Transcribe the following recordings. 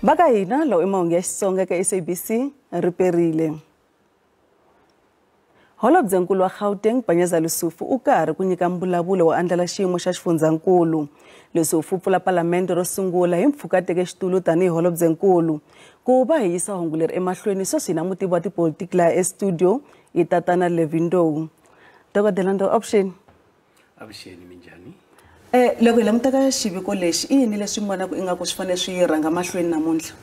Va ka hina lawa i mahungu ya Xitsonga ka SABC ri perile. Holobyenkulu wa Gauteng Panyaza Lesufi u karhi ku nyika mbulavulo wo andlala xiyimo xa xifundzankulu. Lesufi u pfula palamende ro sungula hi mpfhuka a teke xitulu tanihi holobyenkulu. Ku va hi yisa hungu leri emahlweni sweswi hi na mutivi wa tipolitiki laha estudio i tatana Levy Ndou. Dokodela Ndou, avuxeni. Avuxeni, minjhani? Loko hi languta ka xiviko lexi, i yini leswi mi vonaka ingaku swi fanele swi rhanga mahlweni namuntlha?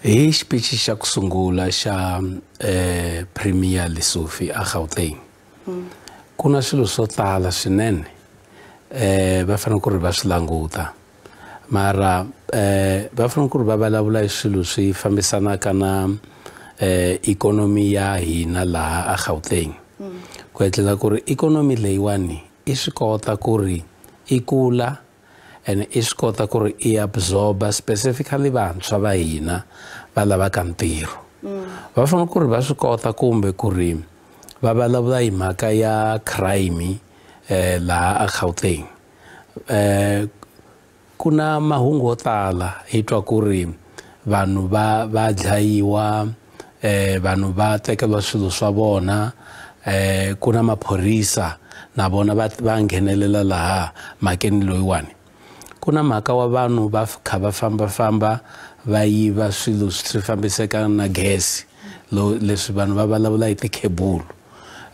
Hi xipichi xa ku sungula xa Premier Lesufi a Gauteng. Ku na swilo swo tala swinene va fanele ku ri va swi languta. Mara va fanele ku ri va vulavula hi swilo swi fambisanaka na ikhonomi ya hina laha a Gauteng. Ku endlela ku ri ikhonomi leyiwani i swi kota ku ri i kula and i swi kota ku ri i absorba specifically vantshwa va hina va lavaka ntirho. Va fanele ku ri va swi kota kumbe ku ri va vulavula hi mhaka ya crime laha a Gauteng. Ku na mahungu yo tala hi twa ku ri vanhu va dlayiwa, vanhu va tekeriwa swilo swa vona, ku na maphorisa na vona va nghenelela laha mhakeni loyiwani. Ku na mhaka wa vanhu va kha va fambafamba va yiva swilo swi fambiseka na gezi leswi vanhu va vulavula hi tikhebulu.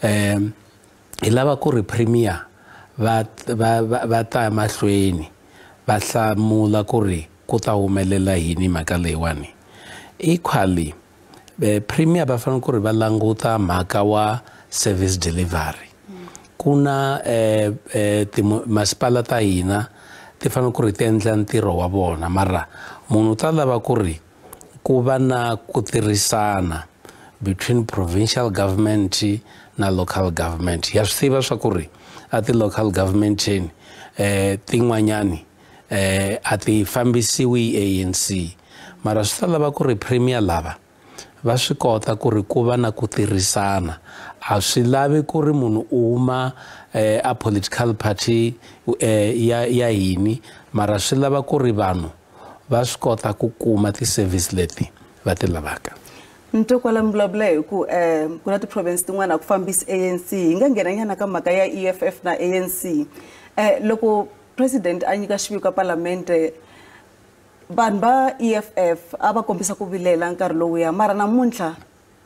Hi lava ku ri Premier va ta mahlweni va hlamula ku ri ku ta humelela yini mhaka leyiwani. Equally Premier va fanele ku ri va languta mhaka wa service delivery. Ku na masipala ta hina ti fanele ku ri ti endla ntirho wa vona, mara munhu u ta lava ku ri ku va na ku tirhisana between provincial government na local government. Ya swi tiva swa ku ri a ti-local government tin'wanyani a ti fambisiwi hi ANC, mara swi ta lava ku ri Premier lava va swi kota ku ri ku va na ku tirhisana. A swi lavi ku ri munhu u huma a political party ya yini, mara swi lava ku ri vanhu va swi kota ku kuma ti-service leti va ti lavaka. Ni twe kwala mi vulavula hi ku ku na ti-province tin'wana a ku fambisi ANC, hi nga nghenanyana ka mhaka ya EFF na ANC. Loko president a nyika xiviko a palamende, vanhu va EFF a va kombisa ku vilela nkarhi lowuya, mara namuntlha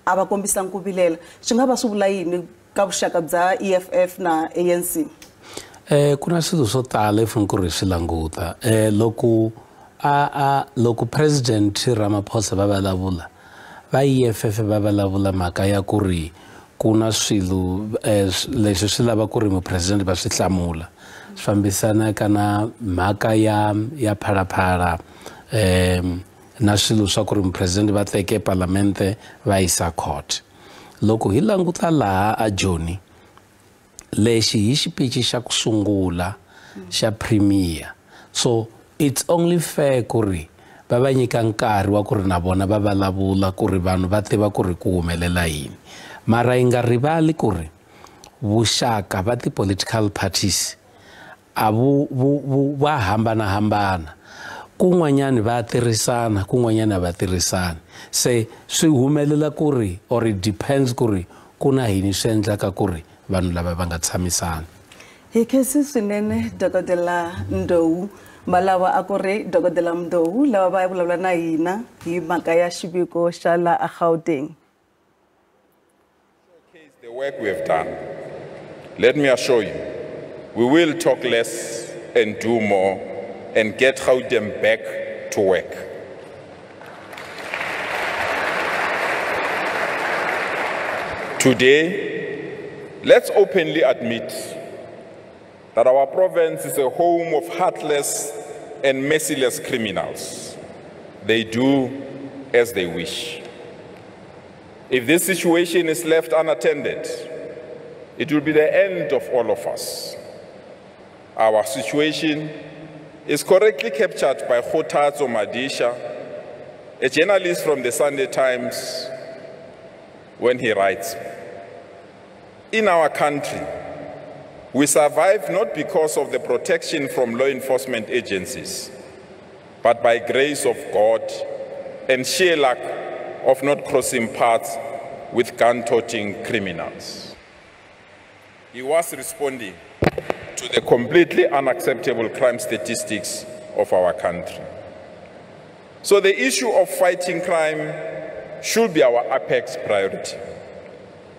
a va kombisanga ku vilela. Swi nga va swi vula yini ka vuxaka bya EFF na ANC? Ku na swilo swo tala hi fanele ku ri swi languta. Loko loko President Ramaphosa va vulavula, va EFF va vulavula mhaka ya ku ri ku na swilo leswi swi lava ku ri mupresidente va swi hlamula, swi fambisanaka na mhaka ya Phalaphala, na swilo swa ku ri mupresidente va teke parlamente va yisa court. Loko hi languta laha a Joni, lexi hi xipichi xa ku sungula xa Premier, so it's only fair ku ri va va nyika nkarhi wa ku ri na vona va vulavula ku ri vanhu va tiva ku ri ku humelela yini. Mara yi nga rivali ku ri vuxaka va ti-political parties a va hambanahambana. Kun'wanyani va tirhisana, kun'wanyani a va tirhisani. Se swi humelela ku ri or it depends ku ri ku na yini swi endlaka ku ri vanhu lava va nga tshamisani. Hi khensi swinene Dokodela Ndou. Malava a ku ri Dokodela Ndou lava va vulavula na hina hi mhaka ya xiviko xa la a Gauteng. The work we have done, let me assure you, we will talk less and do more and get Gauteng back to work. Today, let's openly admit that our province is a home of heartless and merciless criminals. They do as they wish. If this situation is left unattended, it will be the end of all of us. Our situation is correctly captured by Kgothatso Madisha, a journalist from the Sunday Times, when he writes, "In our country, we survive not because of the protection from law enforcement agencies, but by grace of God and sheer luck of not crossing paths with gun-toting criminals. He was responding to the completely unacceptable crime statistics of our country. So the issue of fighting crime should be our apex priority.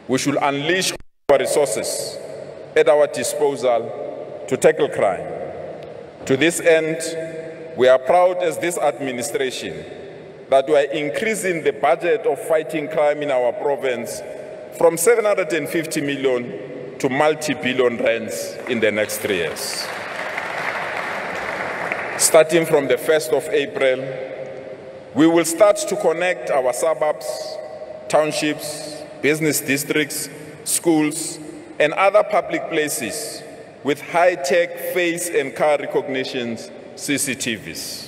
We should unleash our resources at our disposal to tackle crime. To this end, we are proud as this administration that we are increasing the budget of fighting crime in our province from 750 million to multi-billion rands in the next 3 years. Starting from the 1st of April, we will start to connect our suburbs, townships, business districts, schools, and other public places with high-tech face and car recognitions CCTVs.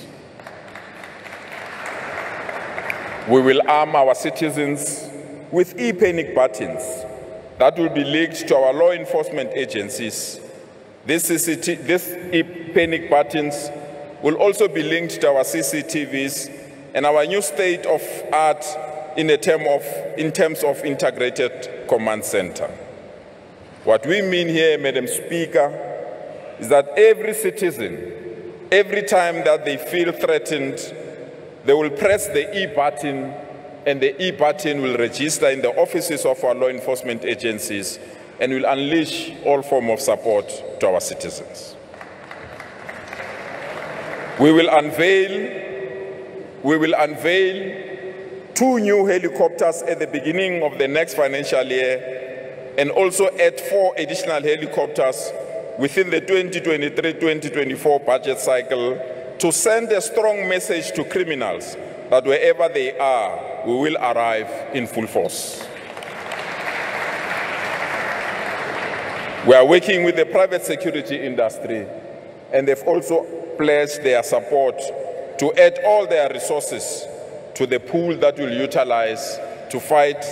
We will arm our citizens with e-panic buttons that will be linked to our law enforcement agencies. These e-panic buttons will also be linked to our CCTVs and our new state of art in terms of integrated command center. What we mean here, Madam Speaker, is that every citizen, every time that they feel threatened, they will press the E button, and the E button will register in the offices of our law enforcement agencies and will unleash all form of support to our citizens. We will unveil 2 new helicopters at the beginning of the next financial year, and also add 4 additional helicopters within the 2023-2024 budget cycle to send a strong message to criminals that wherever they are, we will arrive in full force. We are working with the private security industry, and they've also pledged their support to add all their resources to the pool that will utilize to fight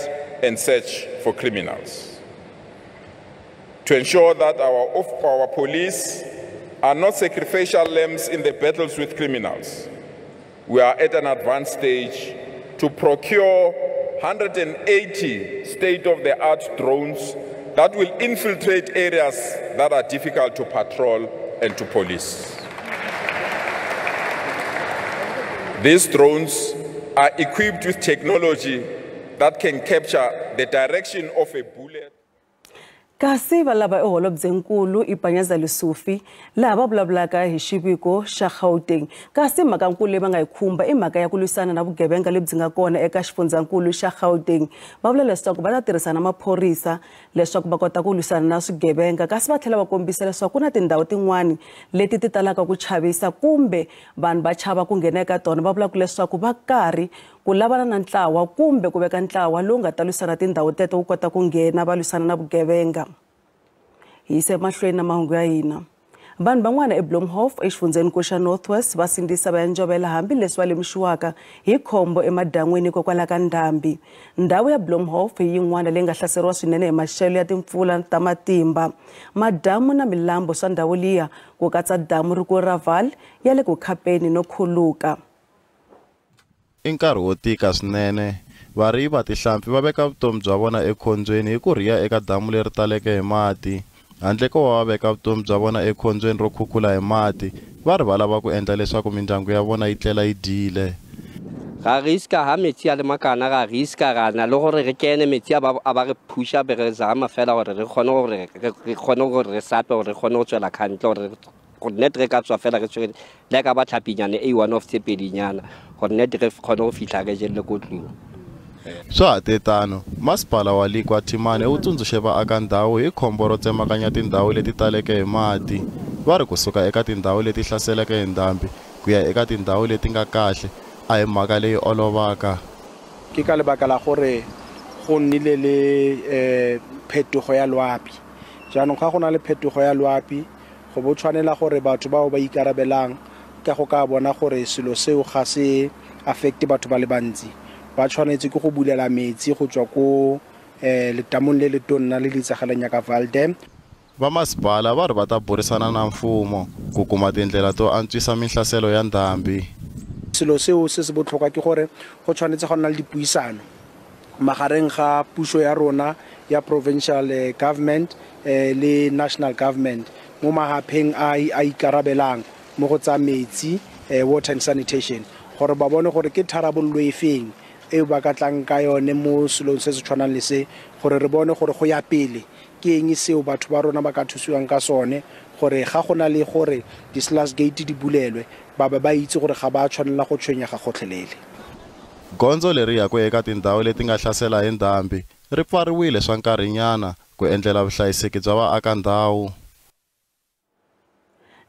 and search for criminals. To ensure that our police are not sacrificial lambs in the battles with criminals, we are at an advanced stage to procure 180 state-of-the-art drones that will infiltrate areas that are difficult to patrol and to police. These drones are equipped with technology that can capture the direction of a bullet. Kasi valava eholobyenkulu iPanyaza Lesufi laha va vulavulaka hi xiviko xa Gauteng. Kasi mhakankulu leyi va nga yi khumba i mhaka ya ku lwisana na vugevenga lebyi nga kona eka xifundzankulu xa Gauteng. Va vula leswaku va ta tirhisana maphorisa leswaku va kota ku lwisana na swigevenga, kasi va tlhela va kombisa leswaku ku na tindhawu tin'wani leti ti talaka ku chavisa kumbe vanhu va chava ku nghena eka tona. Va vulaka leswaku va karhi ku lavana na ntlawa kumbe ku veka ntlawa lowu nga ta lwisana tindhawu teto ku kota ku nghena va lwisana na vugevenga. Hi yise mahlweni na mahungu ya hina. Vanhu van'wana eBloemhof exifundzheni xa North West va sindzisa va ya njovela hambileswi va lemuxiwaka hi khombo emadan'wini hikokwalaho ka ndhambi. Ndhawu ya Bloemhof hi yin'wana leyi nga hlaseriwa swinene hi maxelo ya timpfula ta matimba. Madamu na milambo swa ndhawu liya ku katsa damu rikulu ra Vaal ya le ku khapeni no khuluka. I nkarhi wo tika swinene, varhi va tihlampfi va veka vutomi bya vona ekhombyeni hi ku rhiya eka damu leri taleke hi mati. Handle ko va veka vutomi bya vona ekhombyeni ro khukhula hi mati, va ri va lava ku endla leswaku mindyangu ya vona yi tlela yi dyile. Ra riska ha metsi a le makana, ra riska ra na le gore re kene metsi a ba re phusha be re zama fela gore re kgone gore re kgone gore re sape gore re kgone go tswela kantle gore go net re ka tswa fela re tshwere le ka ba tlhapinyane a one of tse pedinyana gore net re kgone go fitlha re jelle ko tlung. Swa ha te tano, masipala wa Lekwa Thimane wu tsundzuxe vaakandhawu hi khombo ro tsemakanya tindhawu leti taleke hi mati. Va ri kusuka eka tindhawu leti hlaseleke hi ndhambi ku ya eka tindhawu leti nga kahle a hi mhaka leyi olovaka. Ke ka lebaka la gore go nnile le phetogo ya loapi. Jaanong ga go na le phetogo ya loapi, go bo tshwanela gore batho bao ba ikarabelang ka go ka bona gore selo seo ga se affect batho ba le bantsi. Ba tshwanetse ke go bulela metsi go tswa ko letamong le le tonna le le itsagaleng ya ka Vaal Dam. Va masipala va ri va ta burisana na mfumo ku kuma tindlela to antswisa minhlaselo ya ndhambi. Selo seo se se botlhokwa ke gore go tshwanetse go nna le dipuisano magareng ga puso ya rona ya provincial government le national government mo mahapheng a a ikarabelang mo go tsa metsi, water and sanitation, gore ba bone gore ke tharabololo e feng e ba ka tlang ka yone mo selong se se tshwanang le se, gore re bone gore go ya pele ke eng seo batho ba rona ba ka thusiwang ka sone, gore ga go na le gore di-sluice gate di bulelwe ba ba ba itse gore ga ba tshwanela go tshwenyega gotlhelele. Gondzo leri yaka eka tindhawu leti nga hlasela hi ndhambi ri pfariwile swa nkarhinyana ku endlela vuhlayiseki bya vaakandhawu.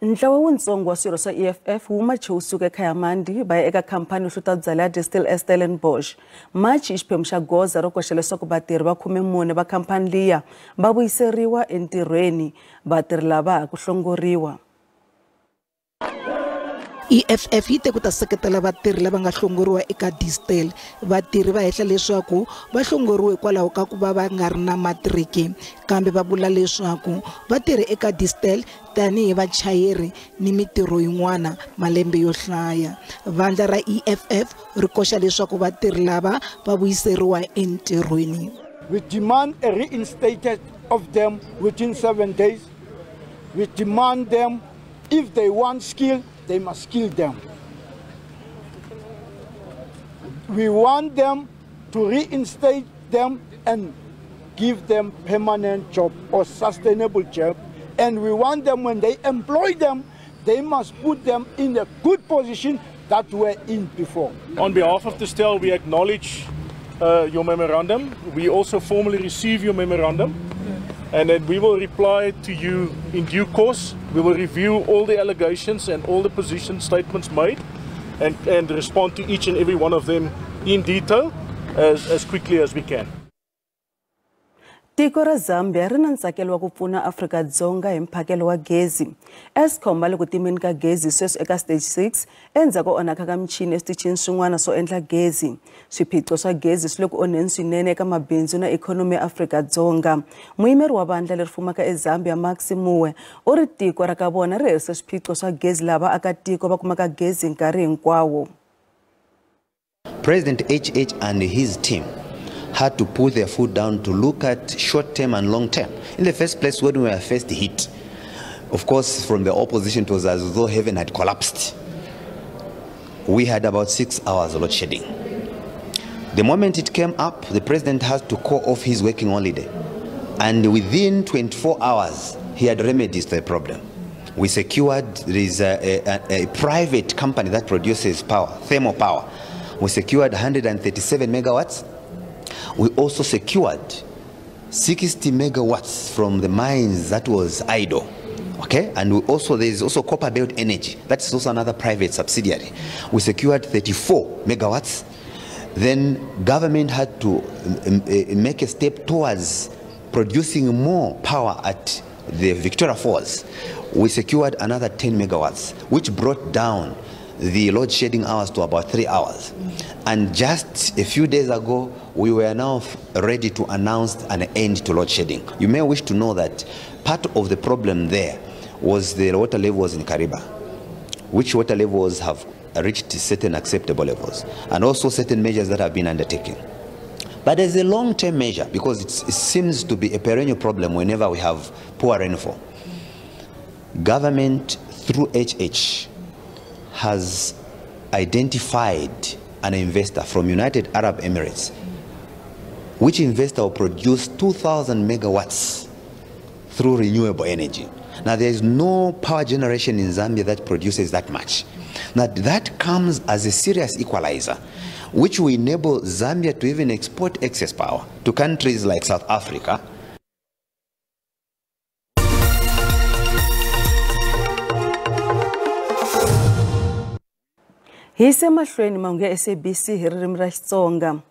Ntlawa wutsongo wa swirho swa EFF wu mache wu suka eKhayamandi va ya eka khamphani yo hluta byala ya Distell eStellenbosch. Machi i xiphemu xa goza ro koxa leswaku vatirhi va 14 va khamphani liya va vuyiseriwa entirhweni. Vatirhi lava ha ku hlongoriwa. EFF yi te ku ta seketela vatirhi lava nga hlongoriwa eka Distell. Vatirhi va hehla leswaku va hlongoriwe hikwalaho ka ku va va nga ri na matiriki, kambe va vula leswaku vatirhi eka Distell tanihi vachayeri ni mitirho yin'wana malembe yo hlaya. Vandla ra EFF ri koxa leswaku vatirhi lava va vuyiseriwa entirhweni. We demand a reinstated of them within 7 days. We demand them, if they want skill, they must kill them. We want them to reinstate them and give them permanent job or sustainable job. And we want them, when they employ them, they must put them in a good position that were in before. On behalf of Distell, we acknowledge your memorandum. We also formally receive your memorandum. And then we will reply to you in due course. We will review all the allegations and all the position statements made and respond to each and every one of them in detail as quickly as we can. Tiko ra Zambia ri na ntsakelo wa ku pfuna Afrika-Dzonga hi mphakelo wa gezi. Eskom va le ku timeni ka gezi sweswi eka stage 6 endzhaku ko onhaka ka michini eswitichini swin'wana swo endla gezi. Swiphiqo swa gezi swi le ku onheni swinene eka mabindzu na ikhonomi ya Afrika-Dzonga. Muyimeri wa vandla leri fumaka eZambia, Max Muwe, u ri tiko ra ka vona ri herise swiphiqo swa gezi laha vaakatiko va kumaka gezi nkarhi hinkwawo. President HH and his team had to put their foot down to look at short-term and long-term. In the first place, when we were first hit, of course, from the opposition, it was as though heaven had collapsed. We had about 6 hours load shedding. The moment it came up, the president had to call off his working holiday. And within 24 hours, he had remedies to the problem. We secured, there is a private company that produces power, thermal power. We secured 137 megawatts. We also secured 60 megawatts from the mines that was idle. Okay, and we also, there is also Copper Belt Energy. That's also another private subsidiary. We secured 34 megawatts. Then government had to make a step towards producing more power at the Victoria Falls. We secured another 10 megawatts, which brought down the load shedding hours to about 3 hours. And just a few days ago, we were now ready to announce an end to load shedding. You may wish to know that part of the problem there was the water levels in Kariba, which water levels have reached certain acceptable levels, and also certain measures that have been undertaken. But as a long-term measure, because it seems to be a perennial problem whenever we have poor rainfall, government through HH has identified an investor from United Arab Emirates, which investor will produce 2,000 megawatts through renewable energy. Now, there is no power generation in Zambia that produces that much. Now, that comes as a serious equalizer, which will enable Zambia to even export excess power to countries like South Africa. Hi se mahlweni mahungu ya SABC hi ririmi ra Xitsonga.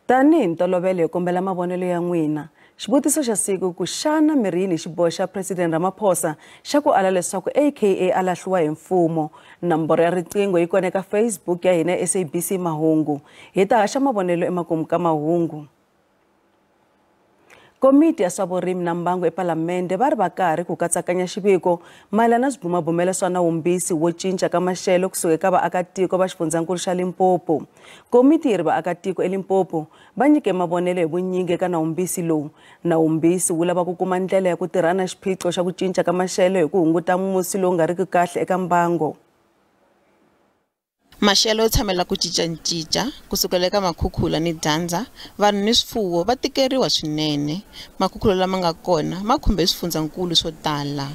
Tanihi ntolovelo hi kombela mavonelo ya n'wina. Xivutiso xa siku ku xana mi ri yini xiboho xa President Ramaphosa xa ku ala leswaku AKA a lahliwa hi mfumo. Nomboro ya riqingho yi kona eka Facebook ya hina SABC Mahungu. Hi ta haxa mavonelo emakumu ka mahungu. Komiti ya swa vurimi na mbangu ePalamende va ri va karhi ku katsakanya xiviko mayelana na swibumabumelo swa nawumbisi wo cinca ka maxelo kusuka eka vaakatiko va xifundzankulu xa Limpopo. Komiti yi ri vaakatiko eLimpopo va nyike mavonelo hi vunyingi eka nawumbisi lowu. Nawumbisi wu lava ku kuma ndlela ya ku tirhana xiphiqo xa ku cinca ka maxelo hi ku hunguta musi lowu nga riki kahle eka mbango. Maxelo yo tshamela ku cincacinca kusukela eka makhukhula ni dyandza, vanhu ni swifuwo va tikeriwa swinene. Makhukhula lama nga kona ma khumbe swifundzankulu swo tala.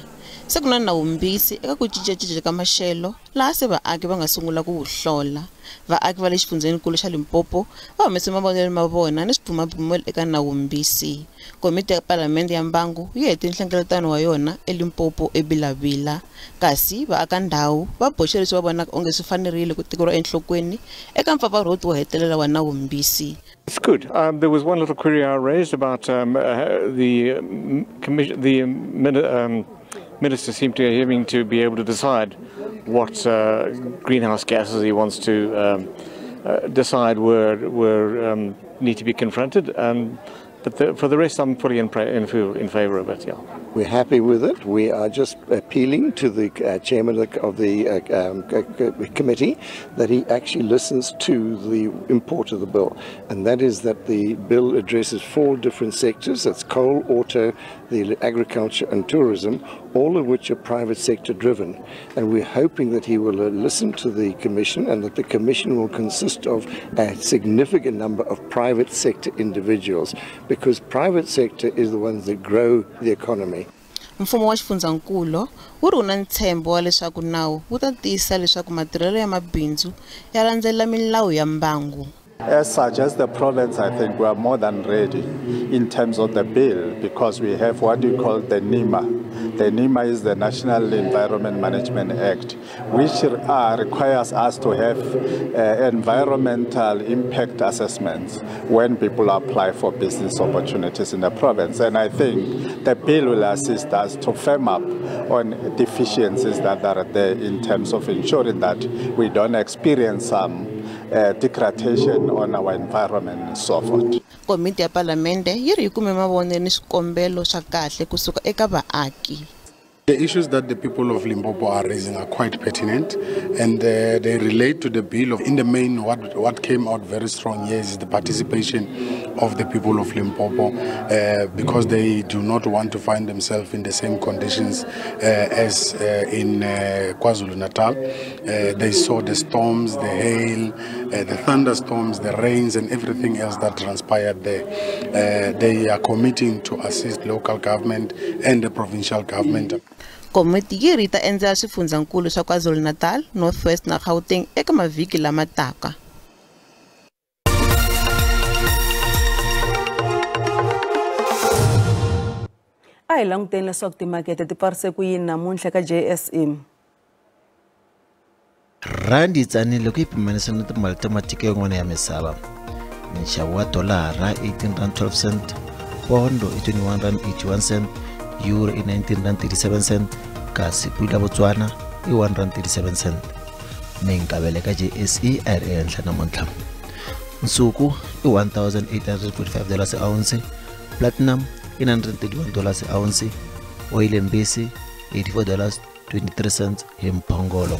Se ku na nawumbisi eka ku cincacinca ka maxelo laha se vaaki va nga sungula ku wu hlola. Vaaki va le xifundzenikulu xa Limpopo va humese mavonelo ma vona ni swibumabumelo eka nawumbisi. Komiti ya Palamende ya Mbangu yi hete nhlengeletano wa yona eLimpopo eBilavila, kasi vaakandhawu va boxe leswi va vonaka onge swi fanerile ku tekeriwa enhlokweni eka mpfapfarhuto wo hetelela wa nawumbisi. It's good. There was one little query I raised about the minister seemed to having to be able to decide what greenhouse gases he wants to decide were need to be confronted. But for the rest, I'm fully in favour of it. Yeah. We're happy with it. We are just appealing to the chairman of the committee that he actually listens to the import of the bill, and that is that the bill addresses 4 different sectors. That's coal, auto, the agriculture and tourism, all of which are private sector driven. And we're hoping that he will listen to the commission, and that the commission will consist of a significant number of private sector individuals, because private sector is the ones that grow the economy. Mfumo wa xifundzankulu wu ri wu na ntshembo wa leswaku nawu wu ta tiyisisa leswaku matirhelo ya mabindzu ya landzelela milawu ya mbangu. As such, as the province, I think we are more than ready in terms of the bill, because we have what we call the NEMA. The NEMA is the National Environment Management Act, which requires us to have environmental impact assessments when people apply for business opportunities in the province. And I think the bill will assist us to firm up on deficiencies that are there in terms of ensuring that we don't experience some degradation on our environment and so forth. Komiti ya Palamende yi ri yi kume mavonelo ni swikombelo swa kahle kusuka eka vaaki. The issues that the people of Limpopo are raising are quite pertinent, and they relate to the bill. In the main, what came out very strong here is the participation of the people of Limpopo, because they do not want to find themselves in the same conditions as in KwaZulu-Natal. They saw the storms, the hail, the thunderstorms, the rains, and everything else that transpired there. They are committing to assist local government and the provincial government. Komiti yi ri ta endzela swifundzankulu swa KwaZulu-Natal, North West na Gauteng eka mavhiki lama taka. A hi languteni leswaku timakete ti pfarise ku yini namuntlha ka JSE. Randi yi tsanile ku yi pimanisa na timali ta matiko yan'wana ya misava. Nxavo wa dolara R18.12, pondo i R21.81, euro i R19.37, kasi pula Botswana i R1.37. Minkavelo ka JSE a yi ri ehenhla namuntlha. Nsuku i $1,845 ounce, platinum i $931 ounce, oyile mbisi $84.23 hi mphongolo.